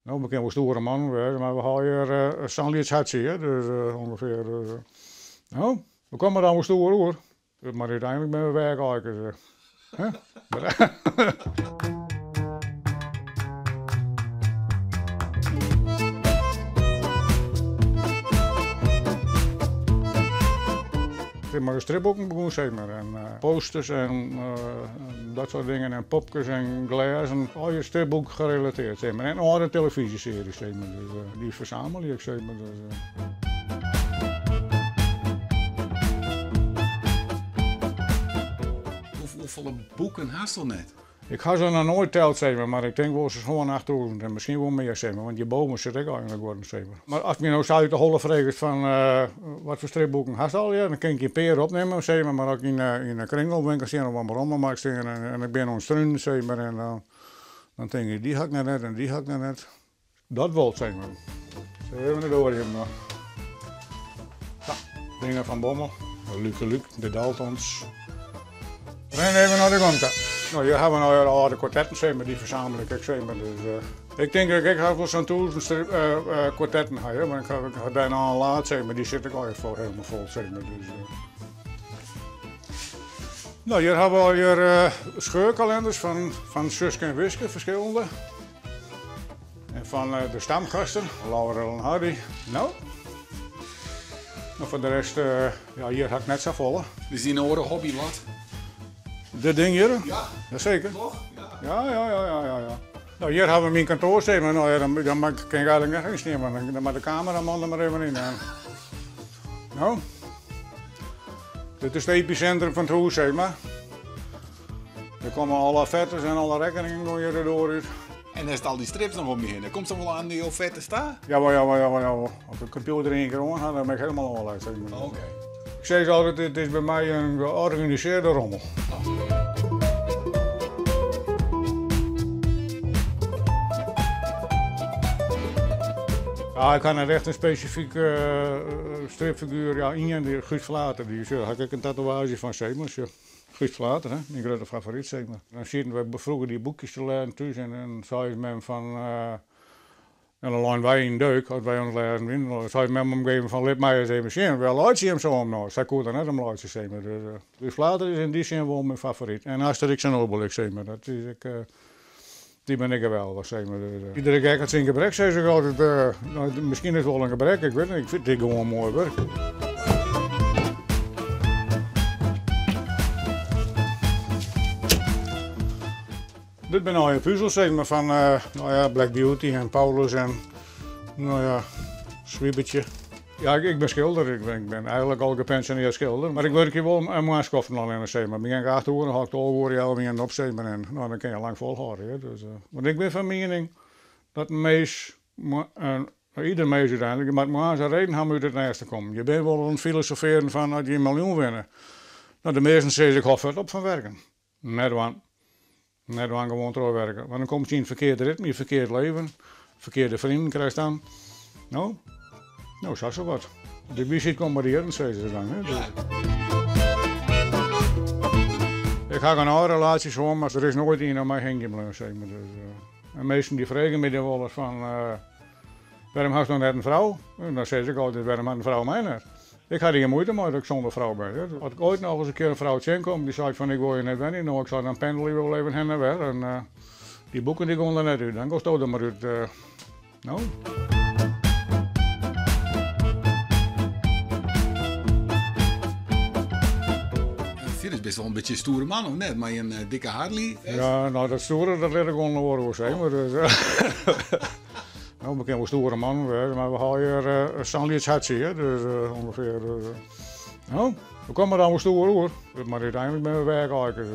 No, we kinne wol stoere mannen wêze, mar we ha hjir sa'n lyts hertsje, hear, dus ûngefear. Dus, no, we komme dan wol stoer oer, mar úteinlik binne we wer aaikes. Ik bin mei de stripboeken begûn, sis mar. En posters en dat soart dingen en popkes en glêzen. Allegear stripboek gerelateerd, sis mar. En âlde telefyzjesearjes, sis mar. Dus dy fersamelje ik, sis mar. Dus. Hoefolle boeken hast al net? Ik ha se noch noait teld, sis mar, mar ik tink wol sa'n sân, 8000 en miskien wol mear, sis mar, want hjirboven sit ek allegear guod, sis mar. Mar ast my no sa út de holle fregest fan wat foar stripboeken hast allegear, dan kin ik je in pear opnimme, sis mar, mar as ik yn 'e kringloopwinkel stean of op 'e rommelmarkt stean en ik bin oan it strunen, sis mar, en dan tink ik dy ha ik noch net en dy ha ik noch net. Dat wol, sis mar. Sille we even de doar iepen dwaan. Sa, dingen fan Bommel, Luke Luke, de Daltons. Rin even nei de gong ta. No, hjir hawwe we no de âlde kwartetten, sis mar, dy fersamel ik ek, sis mar. Dus, uh, ik tink dat ik ek hast wol sa'n 1000 uh, kwartetten ha, want ik ha, ik ha dêr noch in laad, sis mar, dy sit ek allegear fol, helemaal fol, sis mar. Dus, uh. No, hjir hawwe we allegear uh, scheurkalenders fan, fan Suske en Wiske, ferskillende. En fan de stamgasten, Laurel en Hardy. No, no foar de rest, ja, hjir ha ik net safolle. Is dyn oare hobby wat? Dit ding hjir? Ja. Jaseker. Toch? Ja. Ja, ja, ja, ja, ja, ja. No, hjir hawwe we myn kantoar stean, mar no, ja, dan, dan kin ik eigentlik net yn stean, want dan, dan moat de kameraman der mar even yn. No, dit is it episintrum fan it hûs, sis mar. Der komme alle offertes en alle rekkeningen gewoan hjir de doar út. En hast al dy strips noch om dy hinne. Komst dan wol oan dy offertes ta? Jawol, jawol, jawol, jawol. As ik de kompjûter ien kear oan ha, dan bin ik helemaal ôfleid. Zeg maar. Oké. Ik sis altyd, it is by my in georganisearde rommel. Ja, ik ha net echt in spesifike stripfiguer. Ja, ien, dy Guus Flater, dy dêr ha ik ek in tatoeaazje fan, sis mar. Guus Flater, hè, myn grutte favoryt, sis mar. Dan sieten wy froeger dy boekjes te lêzen thús en dan sei ús mem fan, en dan leinen wy yn 'e deuk as wy oan it lêzen wienen, dan sei mem op in gegeven fan lit my ris even sjen, wêr laitsje jim sa om no? Sy koe der net om laitsje, sis mar. Dus Guus Flater is yn dy sin wol myn favoryt. En Asterix en Obelix, sis mar, dat is ek, dy binne ek geweldich, sis mar. Dus, iedere gek hat syn gebrek, sis ik altyd. No, miskien is it wol in gebrek, ik wit net, ik fyn dit gewoan moai wurk. Dit binne allegear puzels, sis mar, fan no ja, Black Beauty en Paulus en no ja, Swiebertje. Ja, ik bin skilder. Ik bin eigenlik al gepensioneerd skilder. Mar ik wurkje wol in moarnskoften allinne, sis mar. Begjin ik 8 oere, dan hâld ik 12 oere, healwei ienen op, sis mar. En no, dan kinne je lang folhâlde, hear. Dus, want ik bin fan miening dat in mins, ieder mins úteinlik, moat moarns in reden ha om út it nêst te kommen. Je binne wol oan it filosofearen fan as je in miljoen winne. No, de measten sizze ik hâld fuort op fan werken. Net dwaan. Net dwaan, gewoan trochwerke. Want dan komst yn it ferkearde ritme, yn it ferkeard leven, ferkearde freonen krijst dan. No, no sa sa wat. De wiisheid komt mei de jierren, sizze se dan. Hè? Dus. Ik ha genôch relaasjes hân, mar der is noait ien oan my hingjen bleaun, sis mar. Dus, en minsken dy fregen my dan wolris fan, wêrom hast no net in frou? En dan sis ik altyd, wêrom hat in frou my net? Ik ha der gjin muoite mei dat ik sûnder frou bin. As ik oait noch ris in kear in frou tsjinkom dy seit fan ik wol je net wenje, no ik sei dan pendelje we wol even hinne en wer en dy boeken dy gean der net út, dan gosto der mar út. No. Fierders bist wol in bytsje in stoere man, of net? Mei in dikke Harley. Ja, no dat stoere dat lit ik oan de oar oer, sis mar. Dus, No, we kinne wol stoere mannen wêze, mar we ha hjir sa'n lyts hertsje, hear, dus ûngefear. Dus, no, we komme dan wol stoer oer, mar úteinlik binne we wer aaikes.